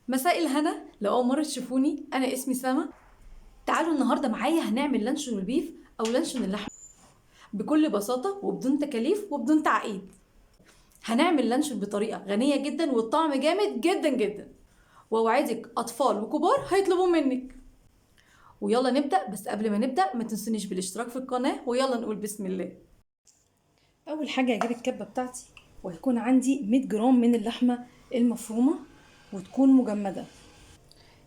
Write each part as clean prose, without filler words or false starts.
مساء الهنا. لو اول مرة تشوفوني، انا اسمي سما. تعالوا النهارده معايا هنعمل لانشون ال beef او لانشون اللحم بكل بساطة وبدون تكاليف وبدون تعقيد. هنعمل لانشون بطريقة غنية جدا والطعم جامد جدا جدا، واوعدك اطفال وكبار هيطلبوه منك. ويلا نبدا، بس قبل ما نبدا ما تنسونيش بالاشتراك في القناة، ويلا نقول بسم الله. اول حاجة هجيب الكبه بتاعتي، وهيكون عندي 100 جرام من اللحمة المفرومه وتكون مجمده.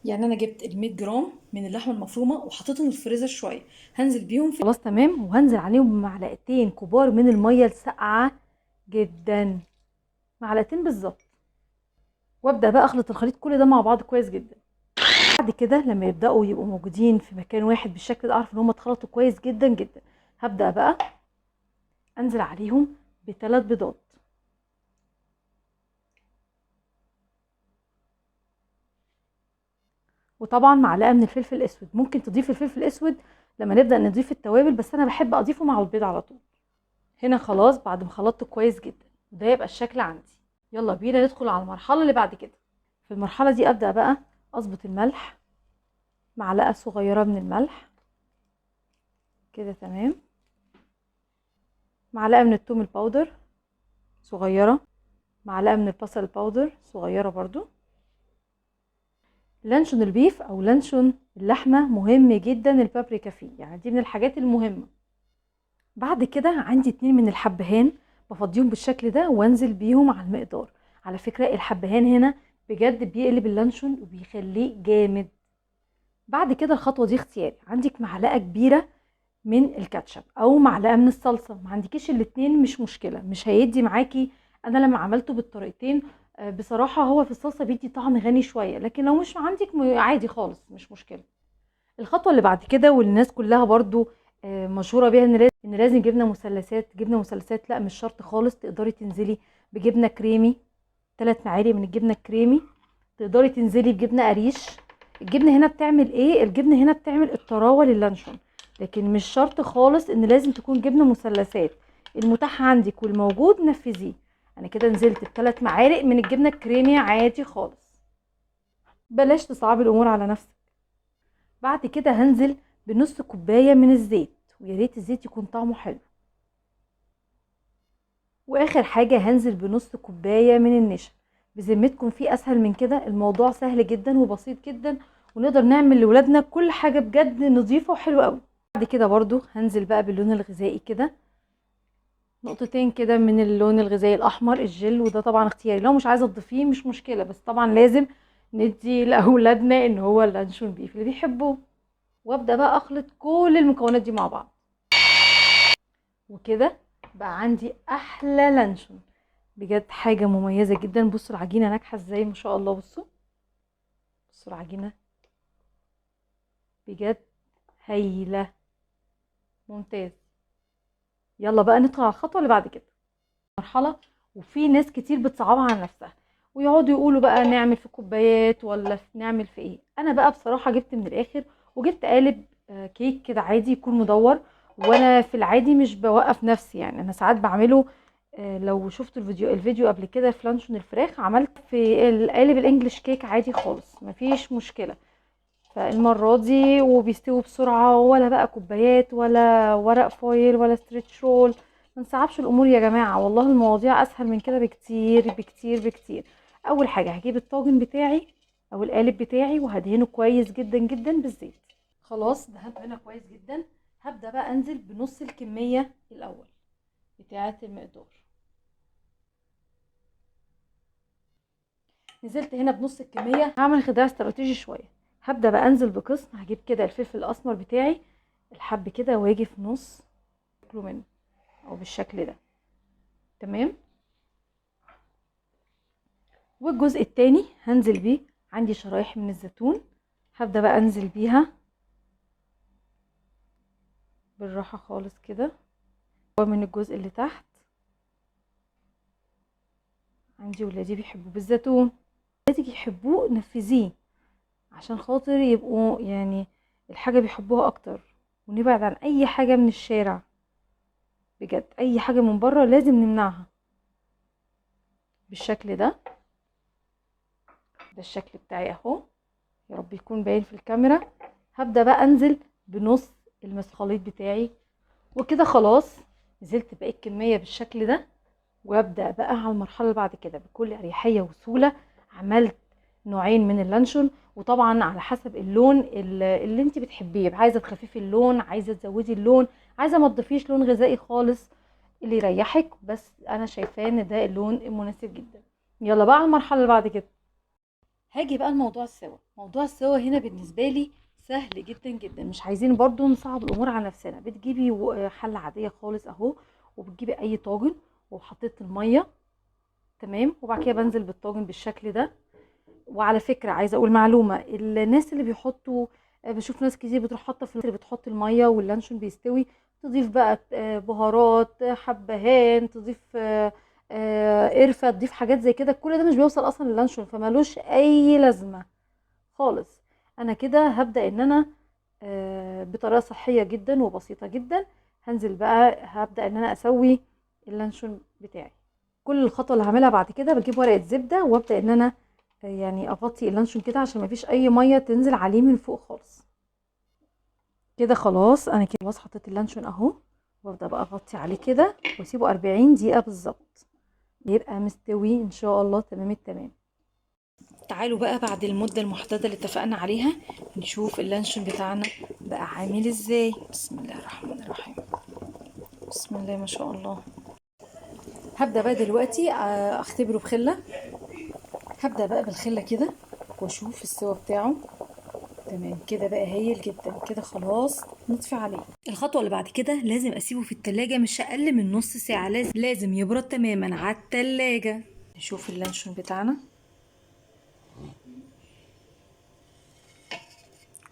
يعني انا جبت ال 100 جرام من اللحمة المفرومه وحطيتهم في الفريزر شوية، هنزل بيهم في خلاص تمام، وهنزل عليهم بمعلقتين كبار من المية الساقعه جدا، معلقتين بالظبط. وابدا بقى اخلط الخليط كل ده مع بعض كويس جدا. بعد كده لما يبداوا يبقوا موجودين في مكان واحد بالشكل ده، اعرف ان هم اتخلطوا كويس جدا جدا. هبدا بقى انزل عليهم بثلاث بيضات، وطبعا معلقه من الفلفل الاسود. ممكن تضيف الفلفل الاسود لما نبدا نضيف التوابل، بس انا بحب اضيفه مع البيض على طول. هنا خلاص بعد ما خلطته كويس جدا، ده يبقى الشكل عندي. يلا بينا ندخل على المرحلة اللي بعد كده. في المرحلة دي ابدا بقى اظبط الملح، معلقه صغيرة من الملح كده تمام، معلقه من الثوم ال powder صغيرة، معلقه من البصل ال powder صغيرة برضو. لانشون ال beef او لانشون اللحمة مهم جدا البابريكا فيه، يعني دي من الحاجات المهمة. بعد كده عندي 2 من الحبهان بفضيهم بالشكل ده وانزل بيهم على المقدار. على فكرة الحبهان هنا بجد بيقلب اللانشون وبيخليه جامد. بعد كده الخطوة دي اختياري، عندك معلقه كبيرة من الكاتشب او معلقه من الصلصه، ما عندكيش الاتنين مش مشكلة، مش هيدي معاكي. انا لما عملته بالطريقتين بصراحة هو في الصلصه بيدي طعم غني شوية، لكن لو مش عندك عادي خالص مش مشكلة. الخطوة اللي بعد كده والناس كلها برضو مشهورة بيها ان لازم جبنه مثلثات. جبنه مثلثات لا مش شرط خالص، تقدري تنزلي بجبنه كريمي، 3 معالق من الجبنة الكريمي، تقدري تنزلي بجبنه قريش. الجبنة هنا بتعمل ايه؟ الجبنة هنا بتعمل الطراوه للانشون، لكن مش شرط خالص ان لازم تكون جبنه مثلثات. المتاح عندك والموجود نفذيه. انا كده نزلت ب3 معالق من الجبنة الكريمي عادي خالص، بلاش تصعبي الامور على نفسك. بعد كده هنزل بنص كوباية من الزيت، ويا ريت الزيت يكون طعمه حلو. واخر حاجة هنزل بنص كوباية من النشا. بذمتكم في اسهل من كده؟ الموضوع سهل جدا وبسيط جدا، ونقدر نعمل لولادنا كل حاجة بجد نظيفة وحلوه قوي. بعد كده برضو هنزل بقى باللون الغذائي كده، نقطتين كده من اللون الغذائي الاحمر الجل، وده طبعا اختياري، لو مش عايزه تضيفيه مش مشكلة، بس طبعا لازم ندي لاولادنا ان هو اللانشون beef اللي بيحبوه. وابدا بقى اخلط كل المكونات دي مع بعض، وكده بقى عندي احلى لانشون بجد، حاجة مميزة جدا. بصوا العجينة ناجحة ازاي ما شاء الله، بصوا العجينة بجد هايلة ممتاز. يلا بقى ندخل على الخطوة اللي بعد كده، مرحلة وفي ناس كتير بتصعبها على نفسها ويقعدوا يقولوا بقى نعمل في كوبايات ولا نعمل في ايه. انا بقى بصراحة جبت من الاخر وجبت قالب كيك كده عادي يكون مدور، وانا في العادي مش بوقف نفسي، يعني انا ساعات بعمله. لو شفتوا الفيديو قبل كده في لانشون الفراخ عملت في القالب ال English cake عادي خالص مفيش مشكلة. فالمره دي وبيستووا بسرعة، ولا بقى كوبايات ولا ورق foil ولا stretch roll. ما نصعبش الامور يا جماعة، والله المواضيع اسهل من كده بكتير بكتير بكتير. اول حاجة هجيب الطاجن بتاعي او القالب بتاعي وهدهنه كويس جدا جدا بالزيت. خلاص دهنته هنا كويس جدا. هبدا بقى انزل بنص الكمية الاول بتاعه المقدار. نزلت هنا بنص الكمية. هعمل خداع استراتيجي شوية، هبدا بقى انزل بقسم. هجيب كده الفلفل الاسمر بتاعي الحب كده واجي في نص اكله منه او بالشكل ده تمام. والجزء التاني هنزل بيه، عندي شرايح من الزيتون هبدا بقى انزل بيها بالراحة خالص كده من الجزء اللي تحت. عندي ولادي بيحبوا بالزيتون، ولادك يحبوه نفذيه عشان خاطر يبقوا يعني الحاجة بيحبوها اكتر، ونبعد عن اي حاجة من الشارع بجد، اي حاجة من بره لازم نمنعها بالشكل ده. ده الشكل بتاعي اهو، يا رب يكون باين في الكاميرا. هبدا بقى انزل بنص المسخليط بتاعي، وكده خلاص نزلت باقي الكمية بالشكل ده. وابدا بقى على المرحلة اللي بعد كده بكل اريحية وسهولة. عملت نوعين من اللانشون، وطبعا على حسب اللون اللي انت بتحبيه، عايزه تخففي اللون، عايزه تزودي اللون، عايزه ما تضيفيش لون غذائي خالص، اللي يريحك، بس انا شايفاه ان ده اللون المناسب جدا. يلا بقى على المرحلة اللي بعد كده. هاجي بقى لموضوع السوا. موضوع السوا هنا بالنسبة لي سهل جدا جدا، مش عايزين برضو نصعب الامور على نفسنا. بتجيبي حله عادية خالص اهو، وبتجيبي اي طاجن، وحطيت المية تمام، وبعد كده بنزل بالطاجن بالشكل ده. وعلى فكرة عايزه اقول معلومة، الناس اللي بيحطوا، بشوف ناس كتير بتروح حاطه في اللي بتحط المية واللانشون بيستوي، تضيف بقى بهارات، حبهان، تضيف قرفه، تضيف حاجات زي كده. كل ده مش بيوصل اصلا للانشون، فمالوش اي لازمه خالص. انا كده هبدا ان انا بطريقة صحية جدا وبسيطة جدا هنزل بقى، هبدا ان انا اسوي اللانشون بتاعي. كل الخطوة اللي هعملها بعد كده بجيب ورقة زبدة وابدا ان انا اغطي اللانشون كده عشان مفيش اي مية تنزل عليه من فوق خالص. كده خلاص انا كده خلاص حطيت اللانشون اهو، وابدا بقى اغطي عليه كده واسيبه 40 دقيقة بالظبط، يبقى مستوي ان شاء الله تمام التمام. تعالوا بقى بعد المدة المحددة اللي اتفقنا عليها نشوف اللانشون بتاعنا بقى عامل ازاي. بسم الله الرحمن الرحيم، بسم الله ما شاء الله. هبدا بقى دلوقتي اختبره بخله. هبدا بقى بالخله كده واشوف السوا بتاعه. تمام كده بقى هايل جدا كده، خلاص نطفي عليه. الخطوة اللي بعد كده لازم اسيبه في التلاجة مش اقل من نص ساعة، لازم يبرد تماما على التلاجة. نشوف اللانشون بتاعنا،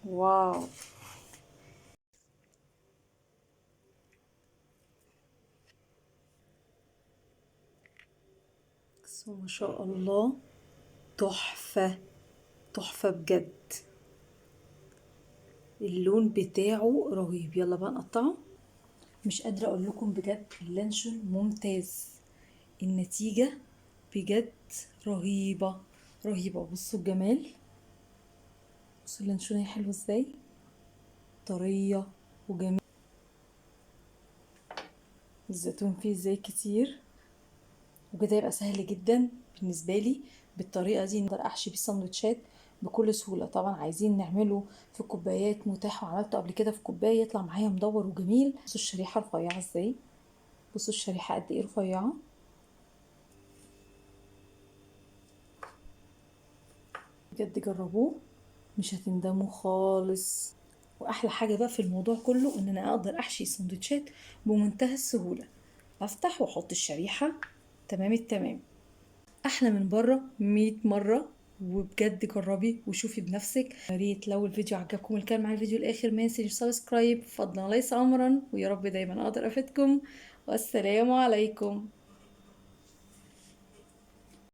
واو ما شاء الله، تحفة تحفة بجد، اللون بتاعه رهيب. يلا بقى نقطعه. مش قادرة اقول لكم بجد اللانشون ممتاز، النتيجة بجد رهيبة رهيبة. بصوا الجمال، بصوا اللانشون هي حلوة ازاي، طرية وجميل، الزيتون فيه ازاي كتير، وكده يبقى سهل جدا بالنسبة لي. بالطريقة دي نقدر احشي بيه سندوتشات بكل سهولة. طبعا عايزين نعمله في كوبايات متاح، وعملته قبل كده في كوباية يطلع معايا مدور وجميل. بصوا الشريحة رفيعة ازاي، بصوا الشريحة قد ايه رفيعة. بجد جربوه مش هتندموا خالص. واحلى حاجة بقى في الموضوع كله ان انا اقدر احشي سندوتشات بمنتهى السهولة، افتح واحط الشريحة تمام التمام، احلى من بره 100 مرة. وبجد جربي وشوفي بنفسك. يا ريت لو الفيديو عجبكم الكلام مع الفيديو الاخر ما تنسيش subscribe، فضلا ليس امرا، ويا رب دايما اقدر افيدكم. والسلام عليكم.